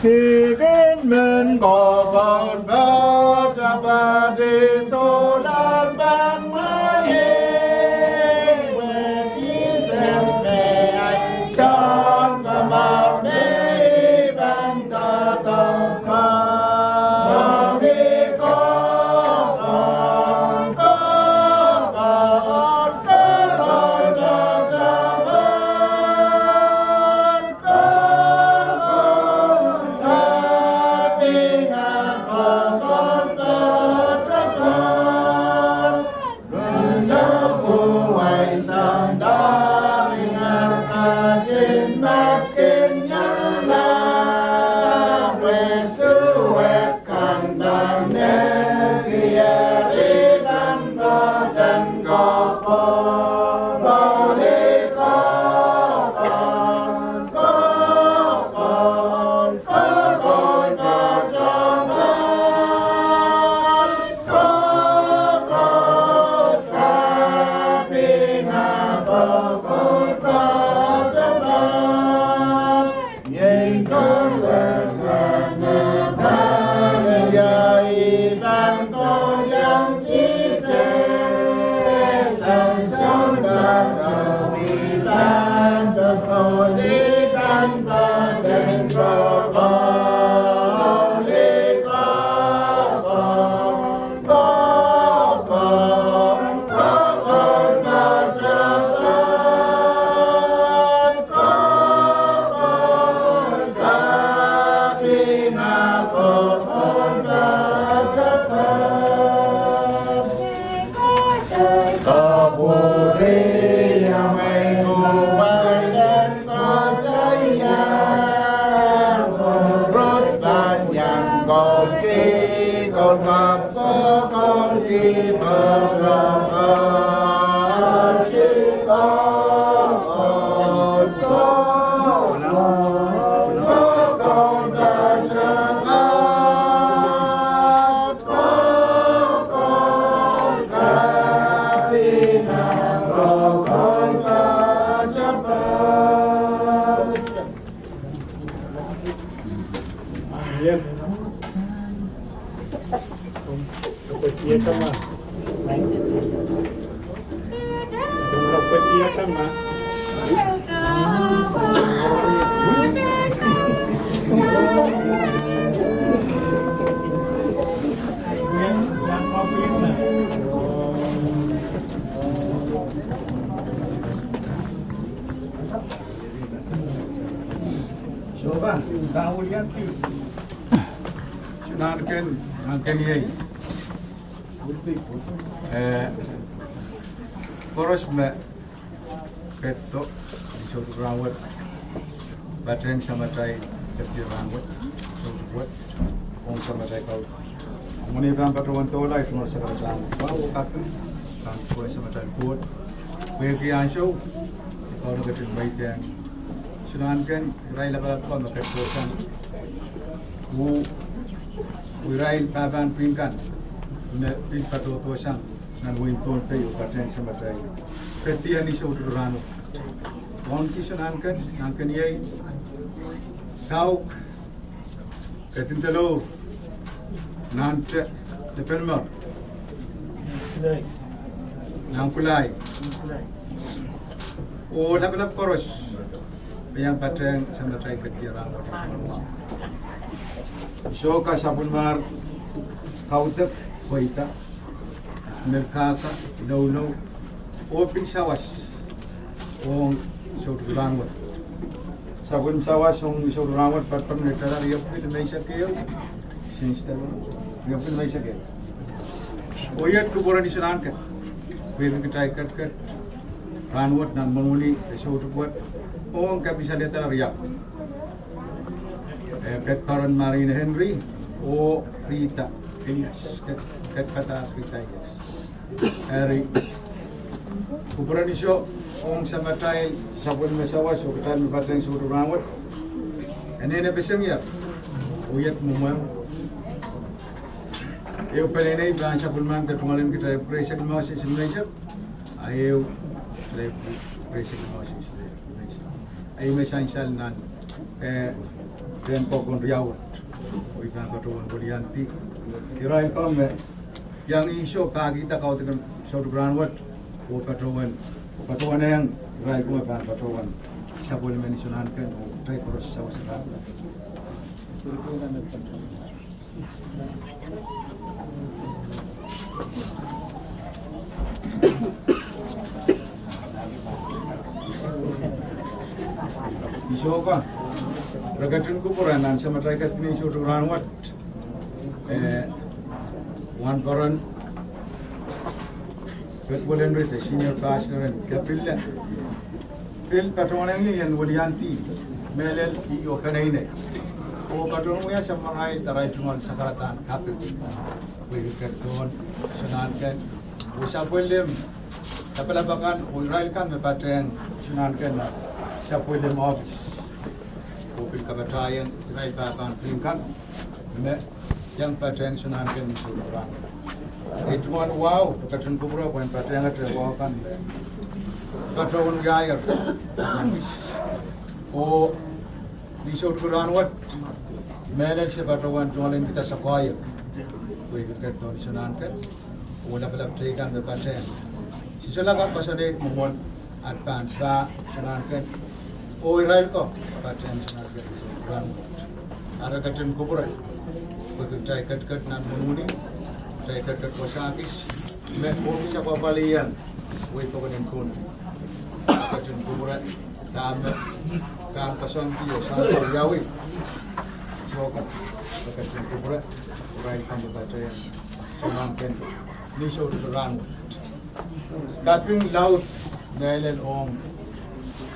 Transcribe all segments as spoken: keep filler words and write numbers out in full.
Kihkin men kokoun pahtapadih sohla pahn mwaie, wehwehki me ahi sounpar me I pahn doadoahk. Sohpa, ka wiliandi. Sohte nahnken, nahnken iei. Eh, koaros me ketido ni soutik rahnwet, patehng samatail ketido rahnwet, soutik wet, ong samatail kaudok. Mwein I pahn patohwan doula, I tungoal sakaradahn wahu oh kaping, pahn pwehn samatail Koht. Pwehki ansou, I kaunopada en mweidehng sohte nahnken irail lapalap ko me ketidohsang, oh irail pahpahn pwihn kan me pil patohdohsang nan wehin Pohnpei oh patehng samatail ketido ni soutik rahnwet. Wauneki sohte nahnken, nahnken iei, kauk, ketin delour, nante, Depenmar, Nankulai, oh lapalap koaros me iang patehng samatail ketido rahnwet. Soh, ka sapwellimar kaudok, pweida, melkahka, loulouk, oh pil sawas ong soutik rahnwet. Sapwellime sawas ong soutik rahnwet patpene tala riepwiki limeisek ehu, since tala riepwiki limeisek ehu. Oh iet kupwure ni sohte nahnken, pwehki kitail ketiket rahnwet nan mwohni soutik wet ong kepin salehdala riau. Eh, Kedparon Marine Henry oh Rita Elias, Ked-, Kedpada Rita Elias. Eri, kupwure ni soh ong samatail sapwellime sawas oh kitail me patehng soutik rahnwet. Eri, e peseng ia, oh iet mwomwen. Ehu peneinei pahn sapwellimen tungoal en kitail praise and worship, praise and worship. A ehu, praise and worship, praise and worship. A I me sansal nan, eh, rehn kokohn riau wet. Oh I pahn patohwan wiliandi irail ko me iang iso pahkihda kaudok en soutik rahnwet, oh patohwan, patohwan ehng irail ko me pahn patohwan sapwellime ni sohte nahnken, oh kitail koaros sawas en rahnwet. Sohte ka, re ketin kupwure nan samatail ketido ni soutik rahnwet. Eh, Wahnporon Petwelen Rite, Senior Pastor en Kapille, pil patohwan ehng ih en wiliandi mehlel ih oh peneinei, oh patohwan wia samwalahro, irail tungoal sakaradahn kaping. Pwehki ketido ni sohte nahnken, oh sapwellime lapalap akan oh irail kan me patehng sohte nahnken nan sapwellime ohpis, oh pil kapatahieng irail pahpahn pwihn kan me iang patehng sohte nahnken ni soutik rahnwet. I tungoal wahu, ketin kupwure pwehn patehngete wahu kan me patohwan wiahier. Oh ni soutik rahnwet, mehlel se patohwan tungoal en kihda sakoahiek, pwehki ketido ni sohte nahnken, oh lapalap teikan me patehng. Se solahr kak koasoanehdi mwomwen at pahn pahn sohte nahnken, oh irail ko patehng sohte nahnken rahnwet. A re ketin kupwure pwehki kitail ketiket nan mwohni, kitail ketiket wasa kis, me ohpis apwapwalih iang wehi pokon en Pohnpei. Ketin kupwure dahme pahn koasoandi oh soangen wiawi. Sohte ka, ketin kupwure irail kan me patehng sohte nahnken ni soutik rahnwet. Kaping laud mehlel ong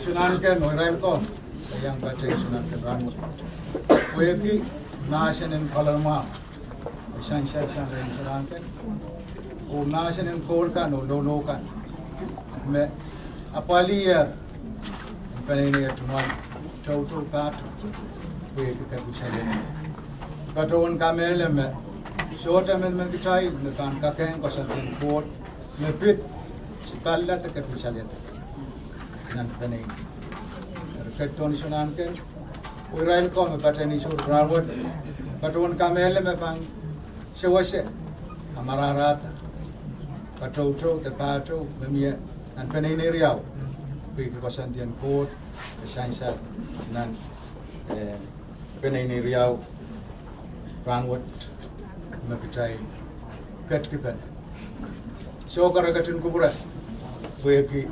sohte nahnken oh irail ko me iang patehng sohte nahnken rahnwet. Pwehki mahsen en kaloalamwahu me sansal sang rehn sohte nahnken, oh mahsen en koul kan oh loulouk kan me apwaliher en peneinei tungoal toutou pahtou, pwehki kepin salehdala. Patohwan kamehlele me sohte emenemen kitail me pahn kak ehng koasoandi en Koht me pid sapwellimada kepin salehdala nan peneinei. Eri ketido ni sohte nahnken, Irail ko me patehng ni sohte rahnwet, patohwan kamehlele me pahn sewese, kamarahrahda, katoutou de pahtou me mie nan peneinei riau, pwehki koasoandien Koht me sansal nan, eh, peneinei riau rahnwet me kitail ketikipene. Soh, kara ketin kupwure, pwehki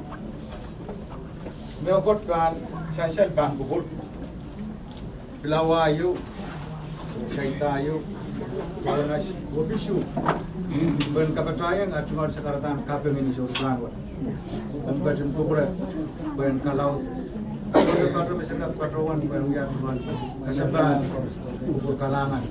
mehkot pahn sansal pahn kupwur. Pilawa ieu, saida ieu, konas, oh pisuh. Pwehn kapatahieng ah tungoal sakaradahn kaping ni sohte rahnwet. Pwehn ketin kupwure, pwehn kalaudehla pahtou me se kak patohwan pwehn wia tungoal kasapahl, kupwur kalahngan.